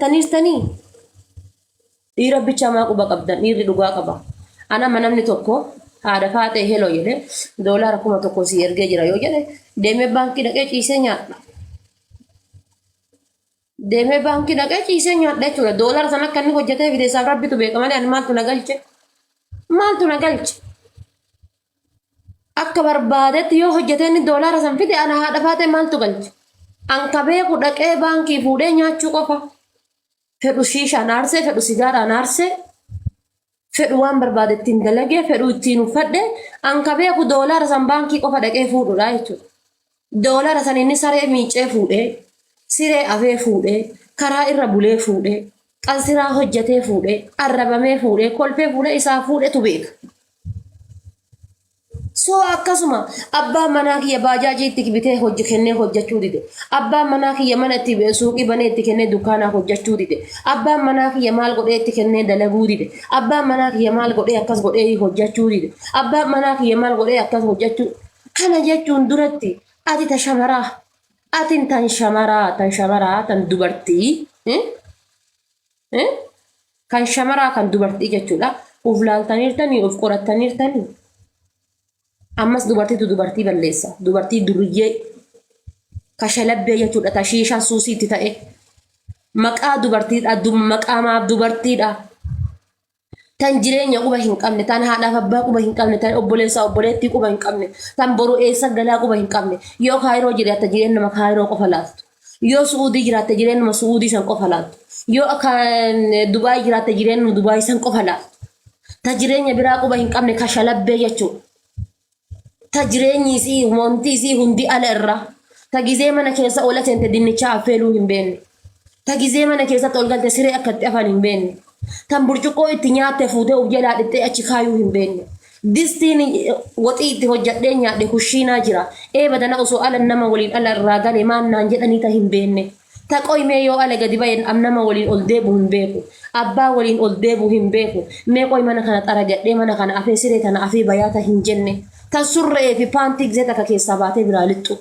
Taniirtanii dhiira bichaa maa quba qabdan dhiirri dhugaa qaba. Ana amma namni tokko haadha faaxee heloo jedhe doolaara 1000 sii ergee jira yoo jedhe deemee baankii dhaqee ciisee nyaadha. Deemee baankii dhaqee ciisee nyaadha jechuudha. Doolaara sana akka inni hojjetee fide isaaf rabbitu beeka malee ani maaltu na galche? Maaltu na galche? Akka barbaadetti yoo hojjetee inni doolaara san fide ana haadha faaxee maaltu galche? An ka beeku dhaqee baankii fuudhee nyaachuu qofa. Fedhu shiishaan aarsee, fedhu sigaaraan aarsee, fedhu waan barbaade ittiin dalagee, fedhu ittiin uffadhe, an ka beeku doolaara san baankii qofa dhaqee fuudhudha jechuudha. Doolara san inni saree miicee fuudhee, siree afee fuudhee, karaa irra bulee fuudhee, qansiraa hojjetee fuudhee, arrabamee fuudhee, kolfee fuudhee isaa fuudhetu beeka. So akkasuma abbaan manaa kiyya baajaajii itti bitee hojii kennee hojjechuu dide. Abbaan manaa kiyya mana itti suuqii banee itti kennee dukkaanaa hojjechuu dide. Abbaan manaa kiyya maal godhee itti kennee dalaguu dide. Abbaan manaa kiyya maal godhee akkas godhee hojjechuu dide. Abbaan manaa kiyya maal godhee akkas hojjechuu. Kana jechuun duratti ati ta shamaraa atin tan shamaraa tan shamaraa tan dubartii eh? Eh? Kan shamaraa kan dubartii jechuudha. Uf laaltaniirtanii of qorattaniirtanii. Ammas dubartiitu dubartii balleessa. Dubartii duriyyee kashalabbee jechuudha. Ta shiishaan suusiitti ta'e. Maqaa dubartiidha. Maqaa maaf dubartiidha. Tan jireenya quba hin qabne, tan haadhaaf abbaa quba hin qabne, tan obboleessaa obboleettii quba hin qabne, tan boru eessa galaa quba hin qabne. Yoo kaayiroo jiraatte jireenya kaayiroo qofa laaltu. Yoo Su'uudii jiraatte jireenyuma Su'uudii san qofa laaltu. Yoo akka Dubaay jiraatte jireenyuma Dubaay san qofa laaltu. Ta jireenya biraa quba hin qabne kashalabbee jechuudha. Ta jireenyi isii wanti isii hundi ala irraa. Ta gizee mana keessa ola seente dinnichaa affeeluu hin beekne. Ta gizee mana keessatti ol galte siree akka itti afan hin beekne. Tan burcuqqoo itti nyaatte fuutee of jalaa dhixxee achi kaayuu hin beekne. Distiin waxii itti hojjadhee nyaadhe kushiinaa jira. Ee badana osoo ala nama waliin ala irraa gale maan naan jedhanii ta hin beekne. Ta qoy mee yoo ala gadi bahe am nama waliin ol deebu hin beeku. Abbaa waliin ol deebu hin beeku. Mee qoy mana kana xaragadhee mana kana afee siree tana afee bayaa ta hin jenne. Tan surre'ee fi paantii gizee takka keessaa baatee biraa lixxu.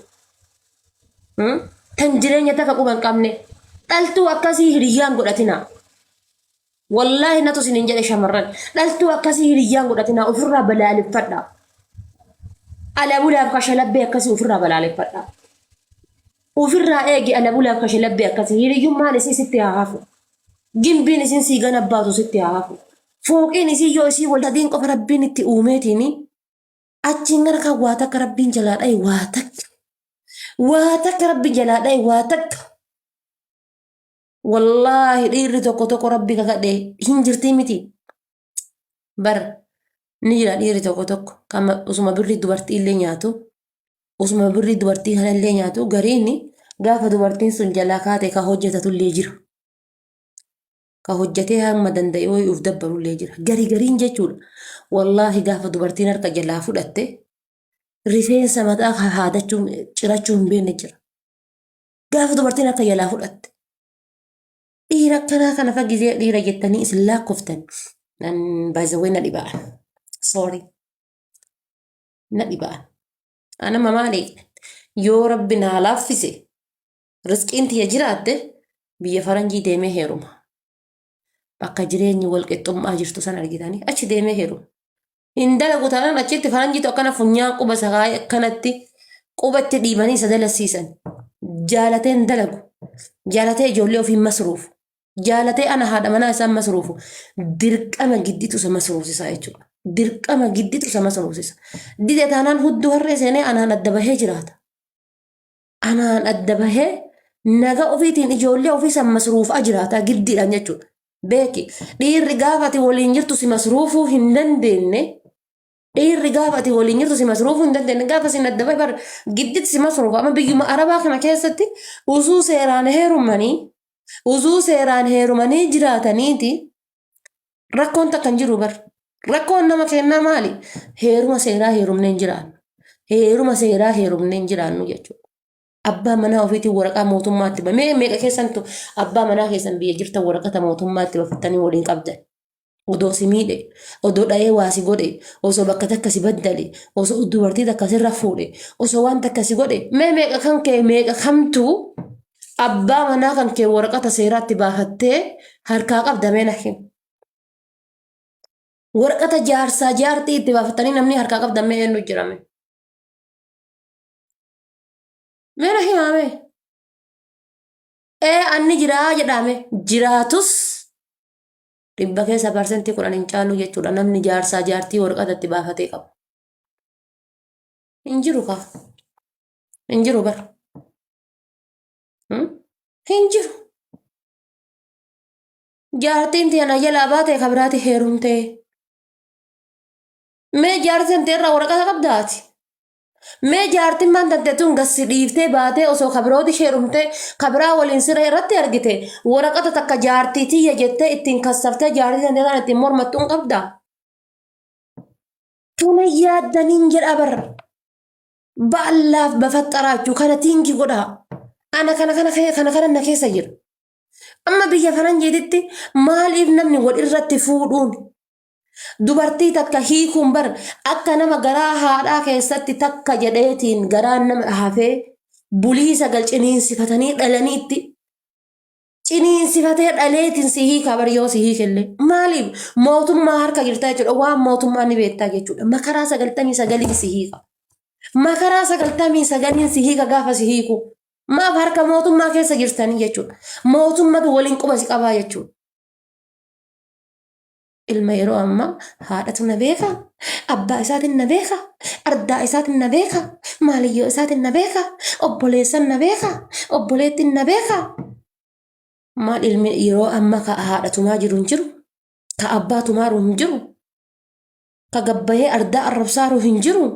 Tan jireenya takka quba hin qabne. Dhaltuu akkasii hiriyyaan godhatinaa. Wallaahi natu isiniin jedhe shamarran. Dhaltuu akkasii hiriyyaan godhatinaa ofirraa balaaleffadhaa. Ala bulaaf kashalabbee akkasii ofirraa balaaleffadhaa. Ofirraa eegi ala bulaaf kashalabbee akkasii hiriyyummaan isii sitti haa hafu. Gimbiin isin sii gana baatu sitti haa hafu. Fooqiin isii yoo isii wal sadiin qofa rabbiin itti uumeetiin achiin gara kan waa takka rabbiin jalaa dhaye waa takka. Waa takka rabbi jalaa dhaye waa takka. Wallaahi dhiirri tokko tokko rabbi kakadhe hin jirtii miti. Bar ni jira dhiirri tokko tokko kan osuma birrii dubartii illee nyaatu osuma birrii dubartii kana illee nyaatu gariin gaafa dubartiin sun jalaa kaate ka hojjetatu illee jira. Ka hojjetee hamma danda'e wayii of dabbaru illee jira. Gari gariin jechuudha. Wallaahi gaafa dubartiin harka jalaa fudhatte rifeensa mataa haadachuu cirachuu hin beekne jira. Gaafa dubartiin harka jalaa fudhatte. Dhiira akkanaa kana fa gizee dhiira jettanii isin laakkoftan. Nan baay'ee na dhiba'an. Sorry. Na dhiba'an. Anama maali yoo rabbi naa laaffise rizqiin tiyya jiraatte biyya faranjii deemee heeruma. Bakka jireenyi wal qixxummaa jirtu san argitanii achi deemee heeruma. Hin dalagu taanaan achitti faranjiitu akkana funyaan quba isa kaayee akkanatti quba itti dhiibanii isa dalasiisan. Jaalatee hin dalagu. Jaalatee ijoollee ofii masruufu. Jaalatee ana haadha manaa isaa masruufu. Dirqama gidditu isa masruufsisa jechuudha. Dirqama gidditu isa masruufsisa. Dide taanaan hudduu harree seenee anaan adda bahee jiraata. Anaan adda bahee naga ofiitiin ijoollee ofii san masruufaa jiraata giddiidhaan jechuudha. Beeki dhiirri gaafa ati waliin jirtu si masruufuu hin dandeenye dhiirri gaafa ati waliin jirtu si masruufuu hin dandeenye gaafa sin adda bahe bar gidditti si masruufa amma biyyuma arabaa kana keessatti usuu seeraan heerumanii usuu seeraan heerumanii jiraataniiti rakkoon takka hin jiru bar rakkoon nama kennaa maali heeruma seeraa heerumnee hin jiraannu heeruma seeraa heerumnee hin jiraannu jechuudha. Abbaa manaa ofiitiin waraqaa mootummaatti ba. Mee meeqa keessantu abbaa manaa keessan biyya jirtan waraqata mootummaatti bafattanii waliin qabdan. Odoo si miidhe, odoo dha'ee waa si godhe, osoo bakka takka si baddale, osoo dubartii takka sirra fuudhe, osoo waan takka si godhe, mee meeqa kan kee meeqa kamtu Abbaa manaa kan kee waraqata seeraatti baafattee harkaa qabda mee na himi. Waraqata jaarsaa jaartii itti baafattanii namni harkaa qabdan mee eenyu jira mee? Mee na himaa mee? Ee anni jiraa jedhaame jiraatus dhibba keessa 10% hin caalu jechuudha namni jaarsaa jaartii waraqata itti baafatee qabu. Hin jiru kaa. Hin jiru bara. Hin jiru. Jaartiin tiyya na jalaa baate ka biraati heerumtee. Mee jaartiin tee irraa waraqata qabdaa ati? Mee jaartiin maan tante tun gassi dhiiftee baatee osoo ka birooti heerumtee ka biraa waliin siree irratti argite waraqata takka jaartii tiyya jettee ittiin kassaftee jaartii tante tana ittiin mormattu hin qabdaa? Tuna yaaddaniin jedha bar. Ba'allaaf bafaxxaraachuu kana tiinki godhaa. Ana kana kana kana kana na keessa jira. Amma biyya faranjiititti maaliif namni wal irratti fuudhuun dubartii takka hiikuun bar akka nama garaa haadhaa keessatti takka jedheetiin garaan nama hafee bulii sagal ciniinsifatanii dhalaniitti ciniinsifatee dhaleetiin si hiikaa bar yoo si hiikellee maaliif mootummaa harka jirtaa jechuudha waan mootummaa ni beektaa jechuudha makaraa 99n si hiika makaraa 99n si hiika gaafa si hiiku Maaf harka mootummaa keessa jirtanii jechuudha. Mootummatu waliin quba si qabaa jechuudha. Ilma yeroo ammaa haadhatu na beeka, abbaa isaatiin na beeka, ardaa isaatiin na beeka, maaliyyoo isaatiin na beeka, obboleessan na beeka, obboleettiin na beeka. Maal ilmi yeroo ammaa ka haadha tumaa jiru hin jiru, ka abbaa tumaaru hin jiru, ka gabbayee ardaa arrabsaaru hin jiru.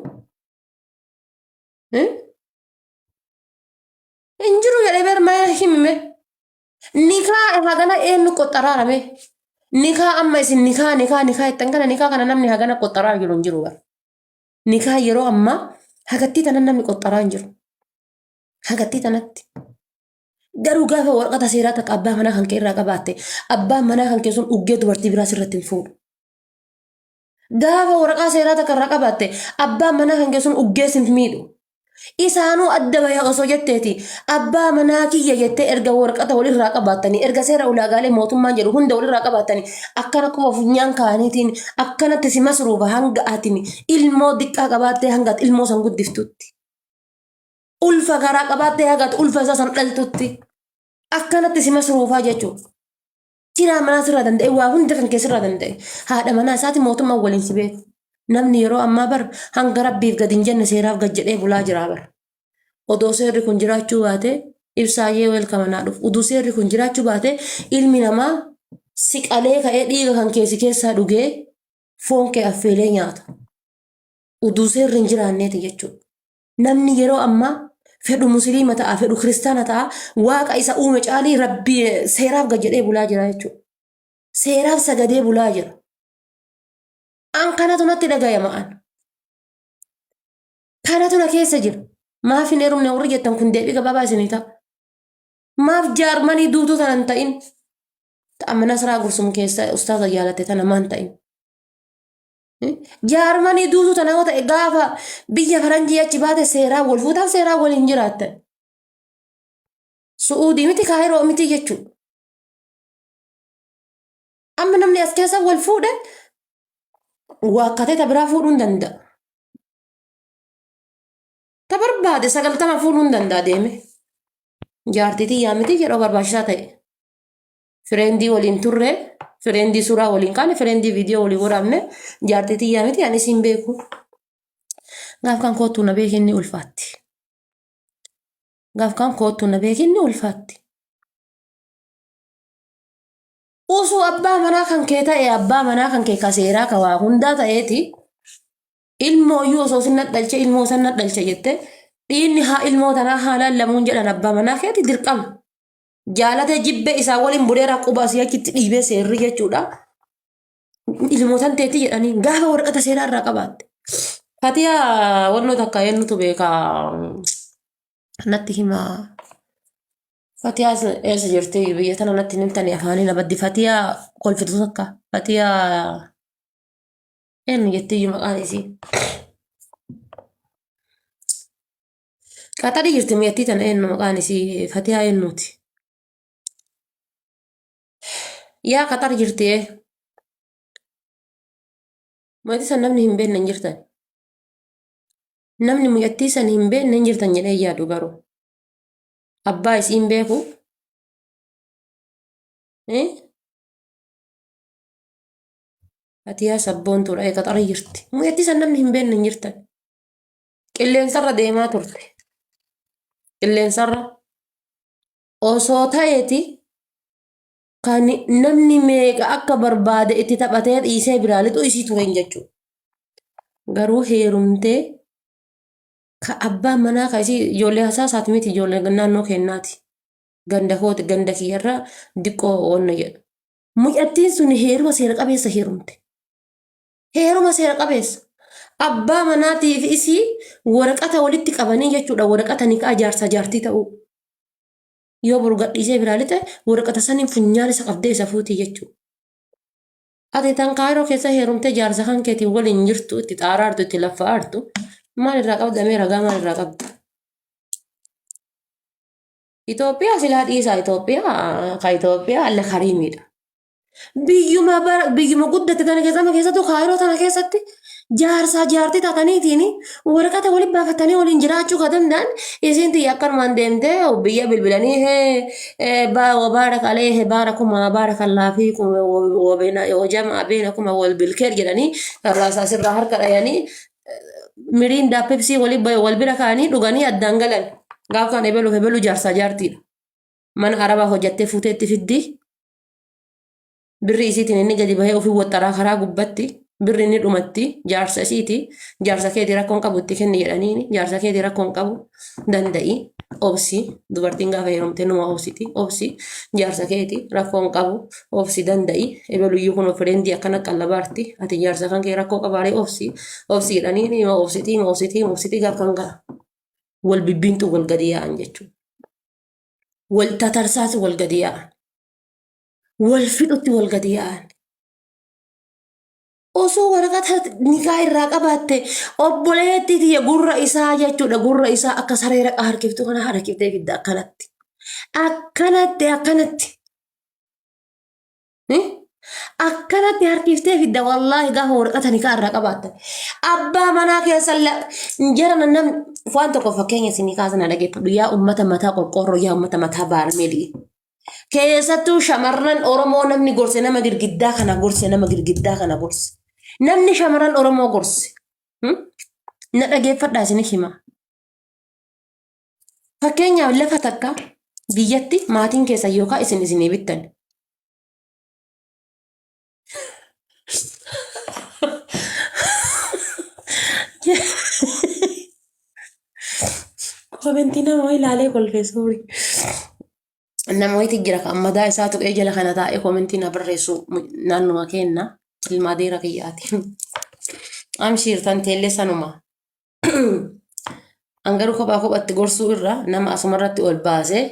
Hin jiru jedhee ber mana himime. Nikaa hagana eenyu qoxxaraarame. Nikaa amma isin nikaa nikaa nikaa jettan kana nikaa kana namni hagana qoxxaraa jiru hin jiru bar. Nikaa yeroo ammaa hagattii tanan namni qoxxaraa hin jiru. Hagattii tanatti. Garuu gaafa waraqata seeraa takka abbaa manaa kan kee irraa qabaatte abbaan manaa kan kee sun uggee dubartii biraa sirratti hin fuudhu. Gaafa waraqaa seeraa takka irraa qabaatte abbaan manaa kan kee sun uggee sin miidhu. Isaanuu adda baya osoo jetteeti abbaa manaa kiyya jettee erga waraqata walirraa qabaattanii erga seera ulaagaalee mootummaan jedhu hunda walirraa qabaattanii akkana quba funyaan kaaniitiin akkanatti si masruufa hanga atin ilmoo diqqaa qabaattee hanga ati ilmoo san guddiftutti. Ulfa garaa qabaattee hanga ati ulfa isaa san dhaltutti akkanatti si masruufaa jechuudha. Kiraa manaa sirraa danda'e waa hunda kan kee sirraa danda'e haadha manaa isaati mootummaan waliin si beeku. Namni yeroo ammaa bar hanga rabbiif gad hin jenne seeraaf gad jedhee bulaa jiraa bar. Odoo seerri kun jiraachuu baate ibsaayyee weelkama naa dhufu. Uduu seerri kun jiraachuu baate ilmi namaa si qalee ka'ee dhiiga kan kee si keessaa dhugee foon kee affeelee nyaata. Uduu seerri hin jiraanneeti jechuudha. Namni yeroo ammaa fedhu musiliima ta'a, fedhu kiristaana ta'a, waaqa isa uume caalii rabbi seeraaf gad jedhee bulaa jira jechuudha. Seeraaf sagadee bulaa jira. An kanatu natti dhagayama an. Kanatu na keessa jira. Maaf hin heerumne warri jettan kun deebii gabaabaa isinii ta'a. Maaf jaarmanii duutuu tana hin ta'in. Amma Nasraa Gursum keessa ustaaza jaalatte tana maan ta'in. Jaarmanii duutuu tana yoo ta'e gaafa biyya faranjii achi baate seeraan wal fuutaan seeraan waliin jiraattan. Su'uudii miti kaayiroo miti jechuudha. Amma namni as keessa wal fuudhe waakkatee ta biraa fuudhuu hin danda'a. Ta barbaade 90 fuudhuu hin danda'a deeme. Jaartii tiyyaa miti yeroo barbaachisaa ta'e. Fireendii waliin turre, fireendii suuraa waliin kaane, fireendii viidiyoo waliin waraabne, jaartii tiyyaa miti ani siin beeku. Gaaf kan koottuu na beekin ni ulfaatti. Gaaf kan koottuu na beekin ni ulfaatti. Usuu abbaa manaa kan kee ta'e abbaa manaa kan kee ka seeraa ka waa hundaa ta'eeti ilmoo iyyuu osoo sin nadhalche ilmoo san nadhalche jette dhiinni haa ilmoo tanaa haa laallamuun jedhan abbaa manaa keeti dirqama. Jaalate jibbe isaa waliin buleera quba asii achitti dhiibee seerri jechuudha. Ilmootan teetti jedhanii gaafa waraqata seeraa irraa qabaatte. Fatiyaa wannoo takka eenyutu beeka natti himaa. Fatiyaa eessa jirti biyya tana natti hin himtani afaanii na baddi Fatiyaa kolfitu takka Fatiyaa eenyu jettiyyuu maqaan isii. Qaxarii jirti miyattii tana eenyu maqaan isii Fatihaa eenyuuti? Yaa qaxar jirti ee. Mucattii san namni hin beekne hin jirtan. Namni mucattii san hin beekne hin jirtan jedhee yaadu garuu. Abbaa isii hin beeku. Eh? Fatihaa sabboontuudha ee qaxarii jirti. Mucattii san namni hin beekne hin jirtan. Qilleensarra deemaa turte. Qilleensarra osoo ta'eeti kan namni meeqa akka barbaade itti taphatee dhiisee biraa lixu isii tureen jechuudha. Garuu heerumtee ka abbaan manaa ka isii ijoollee hasaasaati miti ijoollee naannoo keennaati. Ganda kooti ganda kiyyarraa diqqoo wanna jedhu. Mucattiin sun heeruma seera qabeessa heerumte. Heeruma seera qabeessa. Abbaa manaatiif isii waraqata walitti qabanii jechuudha. Waraqata nikaa jaarsa jaartii ta'uu. Yoo boru gadhiisee biraa lixe waraqata saniin funyaan isa qabdee isa fuutii jechuudha. Ati tan kaayiroo keessa heerumtee jaarsa kan keetiin waliin jirtu itti xaaraartu itti laffa'aartu maal irraa qabda mee ragaa maal irraa qabda? Itoophiyaa silaa dhiisaa Itoophiyaa ka Itoophiyaa alla kariimiidha. Biyyuma bara biyyuma guddatte tana keessa amma keessattuu kaayiroo tana keessatti jaarsaa jaartii taataniitiin waraqata waliin baafatanii waliin jiraachuu ka danda'an isiin tiyya akkanumaan deemtee biyya bilbilanii hee baaraka aleehe baarakuma baarakallaa fiikum wajama'a beena kuma wal bilkeer jedhanii irraa asirraa harka dhayanii miriindaa pepsii wal bira kaa'anii dhuganii addaan galan gaaf kan ebeluuf ebelu jaarsaa jaartiidha mana arabaa hojjattee fuuteetti fiddi Birri isiitiin inni gadi bahee ofii waxxaraa karaa gubbatti birri inni dhumatti jaarsa isiiti jaarsa keetii rakkoon qabu itti kenni jedhaniini jaarsa keetii rakkoon qabu danda'i obsi dubartiin gaafa heerumte numa obsiti obsi jaarsa keeti rakkoon qabu obsi danda'i ebeluyyuu kun fireendii akkana qallabaarti ati jaarsa kan kee rakkoo qabaaree obsi obsi jedhaniini ima obsiti ima obsiti ima obsiti gaaf kan gara wal bibbiintu wal gadi yaa'an jechuudha wal tatarsaas wal gadi yaa'an. Wal fixutti wal gadi yaa'an. Osoo waraqata nikaa irraa qabaatte obboleettii tiyya gurra isaa jechuudha gurra isaa akka saree raqa harkiftu kana harkiftee fidda akkanatti. Akkanatti akkanatti. Akkanatti harkiftee fidda wallaahi gaafa waraqata nikaa irraa qabaatte. Abbaa manaa keessa jara nam waan tokko fakkeenya isinii kaasana dhageeffadhu yaa ummata mataa qorqoorroo yaa ummata mataa baarmeelii. Keessattuu shamarran Oromoo namni gorse nama girgiddaa kana gorse nama girgiddaa kana gorse. Namni shamarran Oromoo gorse. Na dhageeffadhaa isin hima. Fakkeenyaaf lafa takka biyyatti maatiin keessan yookaan isin isinii bittan. Koomentii nama ilaalee kolfee soorii. Nama wayiiti jira kan mataa isaa tuqee jala kana taa'ee koomentii na barreessu naannuma keenna ilma adeera kiyyaati. Amshiir tan teellee sanuma. An garuu kophaa kophatti gorsuu irra nama asumarratti ol baasee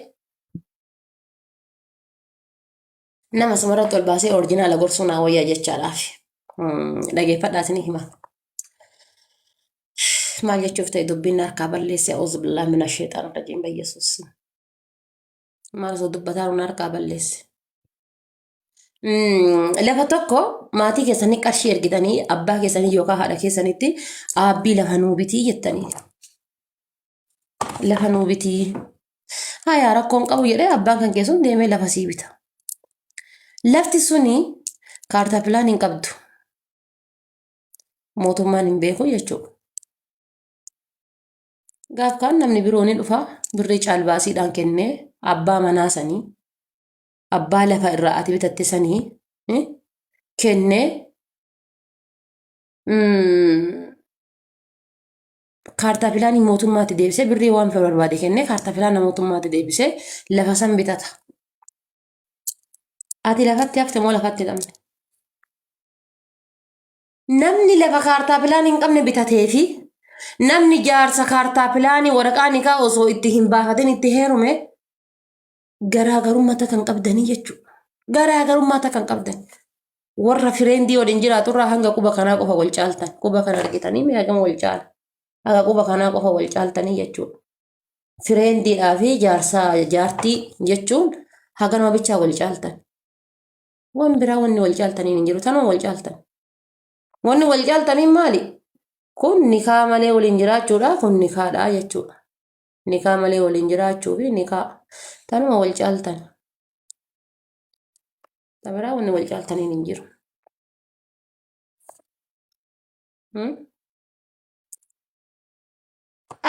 nama asumarratti ol baasee orjinaala gorsuu naa wayyaa jechaadhaaf. Dhageeffadhaa isinii hima. Maal jechuuf ta'e dubbiin harkaa balleesse auzu billahi mina sheexaan rajiim bayyesuus. Maal osoo dubbataa ruun harkaa balleesse. Lafa tokko maatii keessanii qarshii ergitanii abbaa keessanii yookaan haadha keessanitti aabbii lafa nuu bitii jettanii. Lafa nuu bitii. Hayaa rakkoon qabu jedhee abbaan kan keessun deemee lafa sii bita. Lafti suni kaartaa pilaan hin qabdu. Mootummaan hin beeku jechuudha. Gaaf kaan namni biroo ni dhufa birrii caalbaasiidhaan kennee abbaa manaa sanii abbaa lafa irraa ati bitatte sanii kennee kaartaa pilaanii mootummaatti deebisee birrii waan barbaade kennee kaartaa pilaana mootummaatti deebisee lafa san bitata. Ati lafatti hafte moo lafatti hidhamte? Namni lafa kaartaa pilaanii hin qabne bitatee fi namni jaarsa kaartaa pilaanii waraqaa nikaa osoo itti hin baafatin itti heerume garaagarummaa takka hin qabdanii jechuudha. Garaagarummaa takka hin qabdan. Warra fireendii waliin jiraatu irraa hanga quba kanaa qofa wal caaltan. Quba kana argitanii mee hagam wal caala? Haga quba kanaa qofa wal caaltanii jechuudha. Fireendiidhaa fi jaarsaa jaartii jechuun haganuma bichaa wal caaltan. Waan biraa wanni wal caaltaniin hin jiru. Tanuma wal caaltan. Wanni wal caaltaniin maali? Kun nikaa malee waliin jiraachuudha. Kun nikaadha jechuudha. Nikaa malee waliin jiraachuu fi nikaa tanuma wal caaltan. Ta biraa wanni wal caaltaniin hin jiru.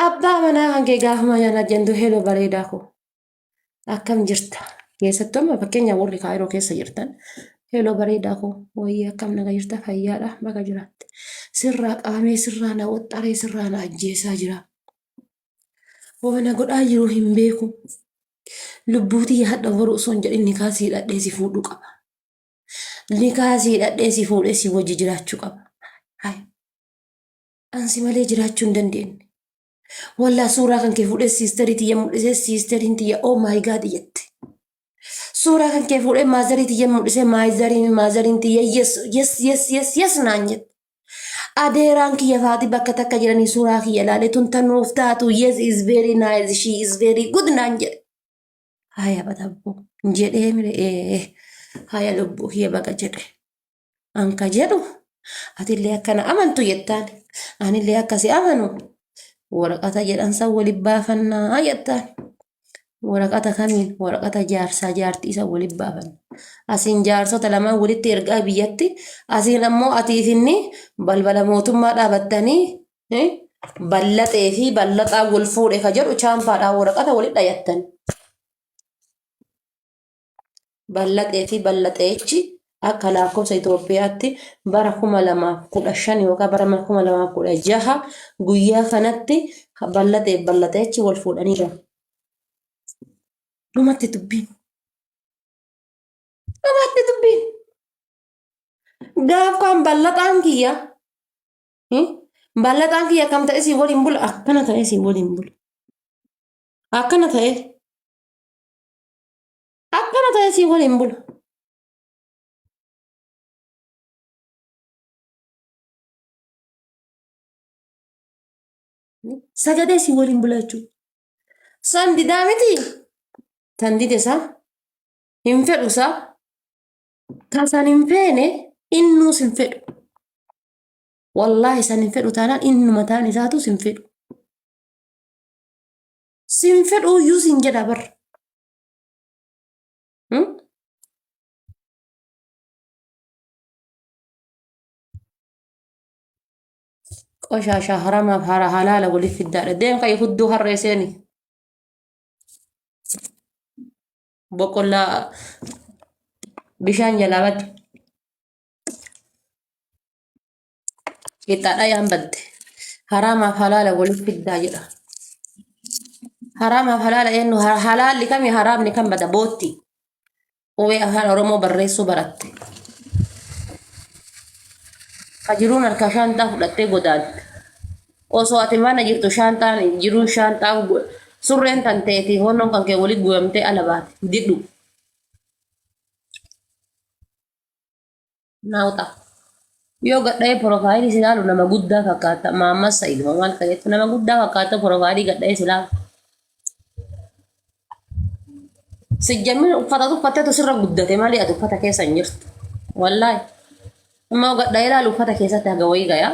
Abbaa manaa kan kee gaafuma yana jentu heloo bareedaa koo. Akkam jirta? Keessattuu amma fakkeenya warri kaayiroo keessa jirtan heloo bareedaa koo wayii akkam naga jirta fayyaadha baga jiraatte. Sirraa qabamee sirraa na waxxaree sirraa na ajjeesaa jira. Waan na godhaa jiru hin beeku. Lubbuu tiyya hadha boru osoo hin jedhin nikaa sii hidhadhee si fuudhuu qaba. Nikaa sii hidhadhee si fuudhee si wajji jiraachuu qaba. Hai. Ansi malee jiraachuu hin dandeenye. Wallaa suuraa kan kee fuudhee siisterii tiyya mul'isee siisteriin tiyya oh my god jette. Suuraa kan kee fuudhee maazarii tiyya mul'isee maazariin maazariin tiyya yes yes yes yes yes naan jette. Adeeraan kiyya faati bakka takka jiranii suuraa kiyya ilaalee tun tanuuf taatu yes is very nice she is very good naan jedhe. Haya batabboo jedhee mire ee haya lubbuu kiyya baga jedhe. Anka jedhu atillee akkana amantu jettaan anillee akkasi amanu waraqata jedhan san waliin baafannaa jettaan. Waraqata kamiin waraqata jaarsaa jaartii isa waliin baafanna. Asiin jaarsota lamaan walitti ergaa biyyatti asiin ammoo atiif inni balbala mootummaa dhaabattanii ballaxee fi ballaxaa wal fuudhe ka jedhu chaampaadhaan waraqata walitti dhayattan. Ballaxee fi ballaxeechi akka lakkoofsa Itoophiyaatti bara 2015 yookaan bara 2016 guyyaa kanatti ballaxee fi ballaxeechi wal fuudhanii jiru. Dhumatti dubbiin. Dhumatti dubbiin. Gaaf kan ballaxaan kiyya ballaxaan kiyya kam ta'e si waliin bula akkana ta'e si waliin bula. Akkana ta'e Akkana ta'e sii waliin bula. Sagadee sii waliin bula jechuudha. San didaa miti. Tan dide isaa hin fedhu isaa. Kan san hin feene innuus hin fedhu. Wallaahi san hin fedhu taanaan innu mataan isaatus hin fedhu. Sin fedhu iyyuu sin jedha bar. Qoshaashaa haramaaf hara halaala waliif fiddaadha. Deem ka'i hudduu harree seeni. Boqqollaa bishaan jalaa badde. Qixxaadha yaan badde. Haraamaaf halaala waliif fiddaa jedha. Haraamaaf halaala eenyu halaalli kami haraamni kan bada bootti. Qubee afaan Oromoo barreessuu baratte. Kajiruun harkaa shaanxaa fudhattee godaante. Osoo ati mana jirtu shaanxaan jiruun shaanxaa surreen tan teetii honnoon kan kee walitti guuramtee ala baate didhu. Naawuxa. Yoo gadha'ee piroofaayilii si ilaalu nama guddaa fakkaata. Maammas Sa'id moo maal ka jettu nama guddaa fakkaata piroofaayilii gadha'ee si ilaalu. Sijjammin uffata uffattetu sirra guddate malee ati uffata keessa hin jirtu. Wallaahi. Amma yoo gadha'ee ilaalu uffata keessatti haga wayii gayaa.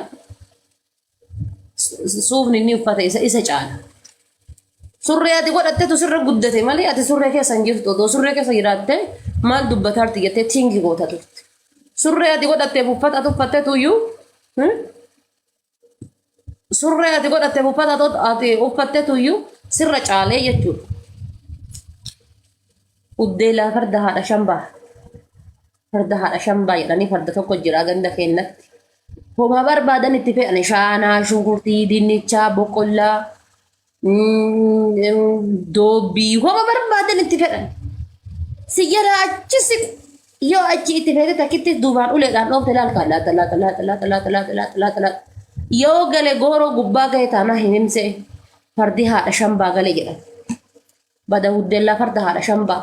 Suufni inni uffate isa isa caala. Surree ati godhattetu sirra guddate malee ati surree keessa hin jirtu. Otoo surree keessa jiraatte maal dubbataarti jettee tiingi goota turte. Surree ati godhatteef uffata ati uffattetu iyyuu surree ati godhatteef uffata ati uffattetu iyyuu sirra caalee jechuudha. Uddeelaa farda haadha shambaa. Farda haadha shambaa jedhanii farda tokko jira ganda keennatti. Homa barbaadan itti fe'an shaanaa, shunkurtii, dinnichaa, boqqollaa, doobbii homa barbaadan itti fedhan. Si jala achi siqu yoo achi itti feete takkitti duubaan uleedhaan dhoofte laal kaa laata laata laata laata laata laata laata laata laata. Yoo gale gooroo gubbaa gahe taanaa hin himsee fardi haadha shambaa gale jedhan. Bada huddellaa farda haadha shambaa.